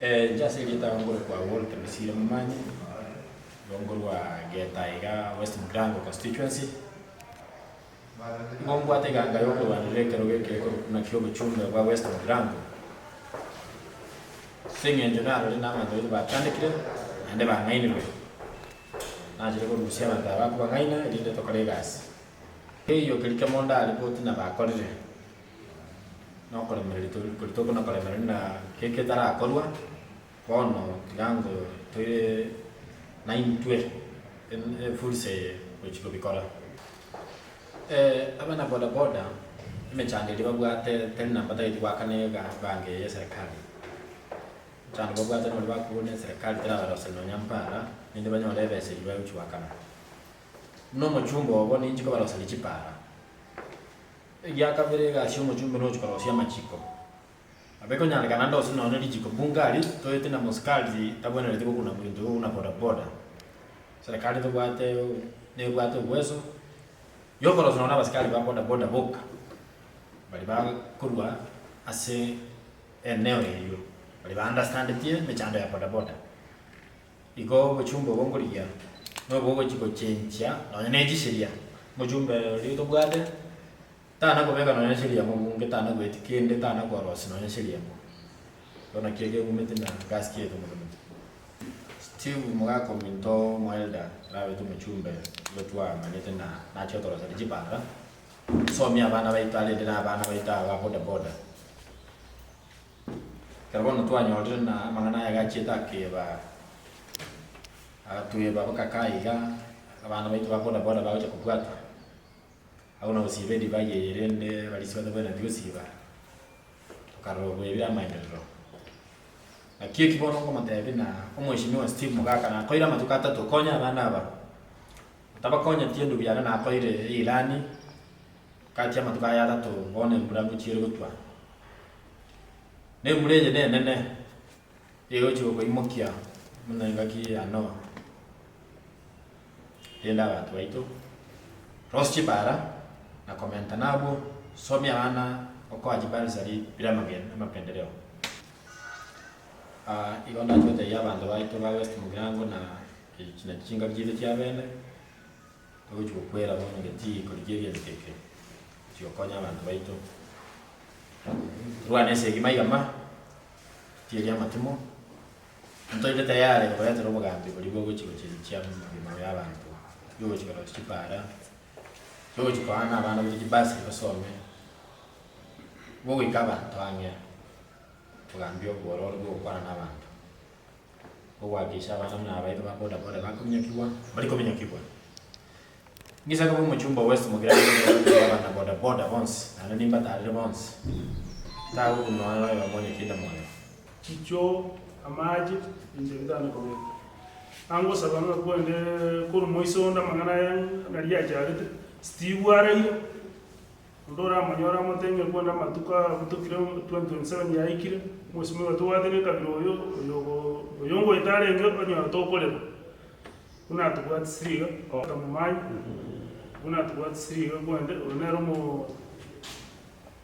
Inche ase erieta nkorokwa Walter Misire Momanyi, igo nkorwa Geta iga West Mugirango constituency. Igo mbwate eganga ya okorwanerera ekerogo eke buna kia obochumbe bwa West Mugirango, ase eng'encho narorire na abanto baito bachandekire naende bang'ainirwe. Nachire korusia abanto aba bakobang'aina erinde tokore egasi. Keiyo keria kemondo aripoti na bakorire. Nokoremereria tori koria tokona koremereria na keke etarakorwa, bono tiga ngo toire naintwe efursa eye gochia kobikora. Abana boda boda emechando eria babwate teri na mbatageti goakana ebango eye ya eserekari, omochando babwate nori bakobuna eserekari terabaroseria nonya mpara, naende banyore ebesa eywo bagochia goakana. Buna omochumba obo ninchi kobaroseria chipara. Egia kabere egasi y'omochumbe nochia korosia amachiko. Nabo ekonyarekana ndose nonya richiko bunge aria toete na mosikari tabwenereti gokuna gento gokuna boda boda. Serikali tobwate nebwate obweso yokorosia nonya na abasikari ba boda boda boka baria bakorwa ase eneo eywo baria ba understandetie emechando ya boda boda. Igo obochumbe obo nkorigia nobwo ogochia gochenchia nonya ne chisheria, omochumbe oria tobwate, tana kobeka nonya sheria mobunge, tana goetia kende, tana korosia nonya sheria mo. Igo nakio ekegumete na gasi ki yaito mono mono. Steve omogaka ominto omoelder orabete omochumbe igo twamanyete na nachia gotoroseria chipara, somia abana baito arende na abana baito aba ba boda boda. Ekero bono twanyorire na amang'ana aya gachiete akeba, agatweba bokaka iga, abana baito ba boda boda bagocha kobwatwa, abwo na gosiba edivai eye rende abarisia batabwenereti gosiba, tokarora oboebi amaenderero. Naki eki bono nkomotebia na omweshimiwa Steve Mogaka nakoire amatuko atato konya abana aba, otabakonyeti endugu yane nakoire eirani, Gati amatuko aya atato bono embura ngochia ere gotwa, na embura eye nenene, egochia gokoimokia buna engaki ya Noa. Rende abanto baito, rosia chipara na komenta nabwo, somia abana okoa chibursary bire amageni amapendereo. Igo ndache gotebia abanto baito ba West Mugirango na echi nachio chingaki chiaito chia bene. Togochia gokwera bono getii korigia egento eke gochia gokonya abanto baito. Torwane esegi maiga ma, tieria amatimo, ntobe tayari kobaretera obogambi boria bogochia gochenchia amagima ya abanto, yogochia korosia chipara, yogochia koana abana baito chibasari basome, bogoika abanto ang'e, obogambi obwororo bwa gokwana na abanto. Ogoakisha abana buna abaito ba boda boda bakominyokigwa, mbari kominyokigwa. Ng'isa koba omochumba o West Mugirango nigo gotebi abana boda boda bonsi naende nimbatarere bonsi, tagokuna nonya noyomo onye kinde moyo. Chichoo, amache, binto bitano kobeka. Angosaba ng'a kwende korwa moiso onde amang'ana aya nari achagete, Steve araire. Onde oramonyore amotebie ng'a kwende amatuko abutokire 2027 yaikire, omosimiwa tobwate na ekabira oyo, oyo oyo ngoeta arenge onyore tokorera, buna atobwatisire iga, tomomanyi, buna atobwatisire iga kwende oyo nere omo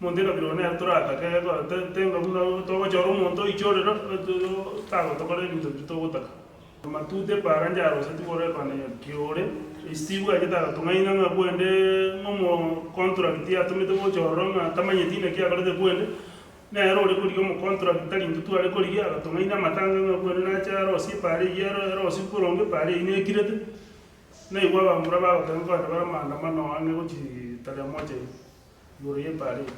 omonto ekabira oyo nere toratake tenga buna togochora omonto oichorere tagotokorera ebinto biria togotaka. Amatuta epaara njaroseti korekana kiore, Steve achete agatong'aina ng'a bwende ng'omocontract atomete gocha ororo ng'a tamanyeti naki akorete bwende, nere ore korigia omocontract tari intwe tware korigia, agatong'aina amatanga ng'a bwende nache arosie epaara eyio ero erosie boronge epaara eyio nekirete, naigwa abamura bagoteba nkogenda bare maandamano ang'e gochii tarehe moja iga. Igoro y'epaara eye,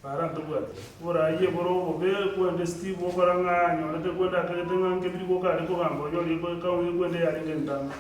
paara ntobwate oboraai bore obobe, kwende Steve okora ng'a anyorete kwende akagete ng'a nkebiri goka are kogamba onyorire ekaunti kwende yarenge entambe.